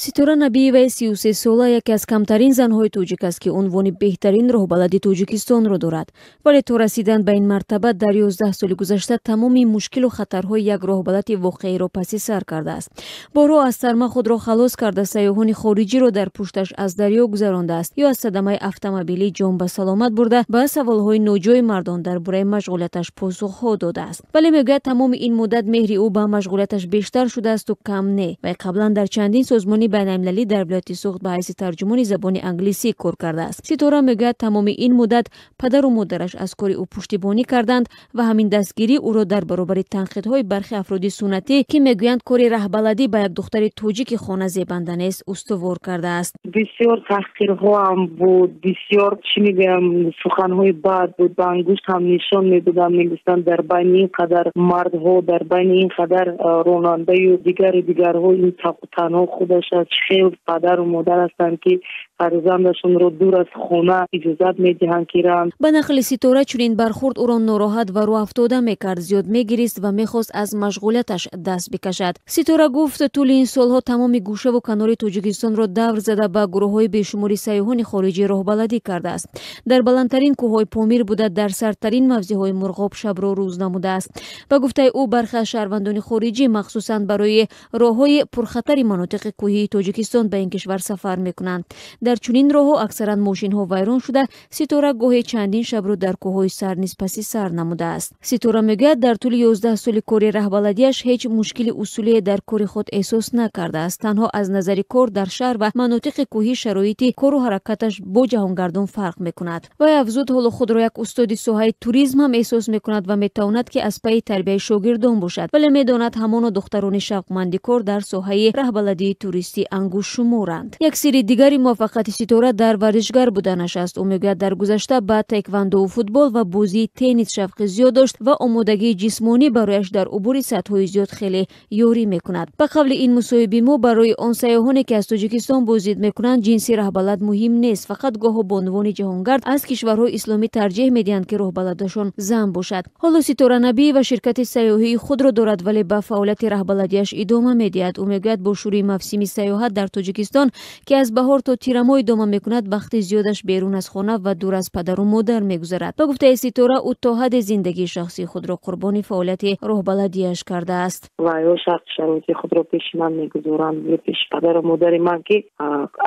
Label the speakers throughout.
Speaker 1: Ситора Набиеваи 33сола яке аз камтарин занҳои тоҷик аст, ки унвони беҳтарин роҳбалади Тоҷикистонро дорад. Вале то расидан ба ин мартаба дар 11 соли гузашта тамоми мушкилу хатарҳои як роҳбалади воқеиро паси сар кардааст. Борҳо аз тарма худро халос карда, сайёҳони хориҷиро дар пушташ аз дарё гузарондааст ё аз садамаи автомобилӣ ҷон ба саломат бурда, ба саволҳои ноҷои мардон дар бораи машғулияташ посухҳо додааст. Вале мегӯяд, тамоми ин муддат меҳри ӯ ба машғулияташ бештар шудаасту кам не. Вай қаблан дар чандин созмони байналмилалӣ дар вилояти Суғд ба ҳайси тарҷумони забони англисӣ кор кардааст. Ситора мегӯяд, тамоми ин муддат падару модараш аз кори ӯ пуштибонӣ карданд ва ҳамин дастгирӣ ӯро дар баробари танқидҳои бархи афроди суннатӣ, ки мегӯянд, кори раҳбаладӣ ба як духтари тоҷики хона зебанда нест, устувор кардааст.
Speaker 2: Бисёр таҳқирҳоам буд, бисёр, чӣ мегӯям, суханҳои бад буд, ба ангушт ҳам нишон медоданд, мегуфтанд, дар байни ин қадар мардҳо, дар байни ин қадар ронандаю дигару дигарҳо ин танҳо худаш аст. Хел падару модар ҳастанд, ки фарзандашонро дур аз хона иҷозат медиҳанд, ки ранд?
Speaker 1: Ба нақли Ситора, чунин бархурд ӯро нороҳат ва рӯафтода мекард, зиёд мегирист ва мехост аз машғулияташ даст бикашад. Ситора гуфт, тӯли ин солҳо тамоми гӯшаву канори Тоҷикистонро давр зада, ба гурӯҳҳои бешумори сайёҳони хориҷӣ роҳбаладӣ кардааст. Дар баландтарин кӯҳҳои Помир буда, дар сардтарин мавзеъҳои Мурғоб шабро рӯз намудааст. Ба гуфтаи ӯ, бархе аз шаҳрвандони хориҷӣ махсусан барои роҳҳои пурхатари манотиқи кӯҳии Тоҷикистон ба ин кишвар сафар мекунанд. Дар чунин роҳҳо аксаран мошинҳо вайрон шуда, Ситора гоҳе чандин шабро дар кӯҳҳои сард низ паси сар намудааст. Ситора мегӯяд, дар тӯли 11 соли кори раҳбаладиаш ҳеҷ мушкили усулие дар кори худ эҳсос накардааст. Танҳо аз назари кор дар шаҳр ва манотиқи кӯҳӣ шароити кору ҳаракаташ бо ҷаҳонгардон фарқ мекунад. Вай афзуд, ҳоло худро як устоди соҳаи туризм ҳам эҳсос мекунад ва метавонад, ки аз пайи тарбияи шогирдон бошад, вале медонад, ҳамоно духтарони шавқманди кор дар соҳаи раҳбаладии туристӣ ангуштшуморанд. Як сирри дигари муваффақияти Ситора дар варзишгар буданаш аст. Ӯ мегӯяд, дар гузашта ба таеквондову футбол ва бозии теннис шавқи зиёд дошт ва омодагии ҷисмонӣ барояш дар убури сатҳҳои зиёд хеле ёрӣ мекунад. Ба қавли ин мусоҳиби мо, барои он сайёҳоне, ки аз Тоҷикистон боздид мекунанд, ҷинси раҳбалад муҳим нест. Фақат гоҳо бонувони ҷаҳонгард аз кишварҳои исломӣ тарҷеҳ медиҳанд, ки роҳбаладашон зан бошад. Ҳоло Ситора Набиева ширкати сайёҳии худро дорад, вале ба фаъолияти раҳбаладиаш идома медиҳад. Ӯ мегӯяд, бо шурӯи мавсими сайёҳат дар Тоҷикистон, ки аз баҳор то тирамоҳ идома мекунад, вақти зиёдаш берун аз хона ва дур аз падару модар мегузарад. Ба гуфтаи Ситора, ӯ то ҳадде зиндагии шахсии худро қурбони фаъолияти роҳбаладиаш кардааст.
Speaker 2: Ва ё шарту шароити худро пеши ман мегузоранд ё пеши падару модари ман, ки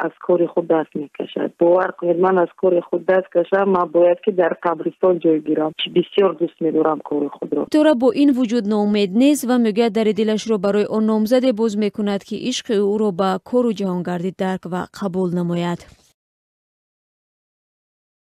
Speaker 2: аз кори худ даст мекашад. Бовар кунед, ман аз кори худ даст кашам, ман бояд ки дар қабристон ҷой гирам. Бисёр дӯст медорам кори худро.
Speaker 1: Ситора бо ин вуҷуд ноумед нест ва мегӯяд, дари дилашро барои он номзаде боз мекунад, ки ишқи ӯро ба кору ҷаҳонгардӣ дарк ва қабул намояд.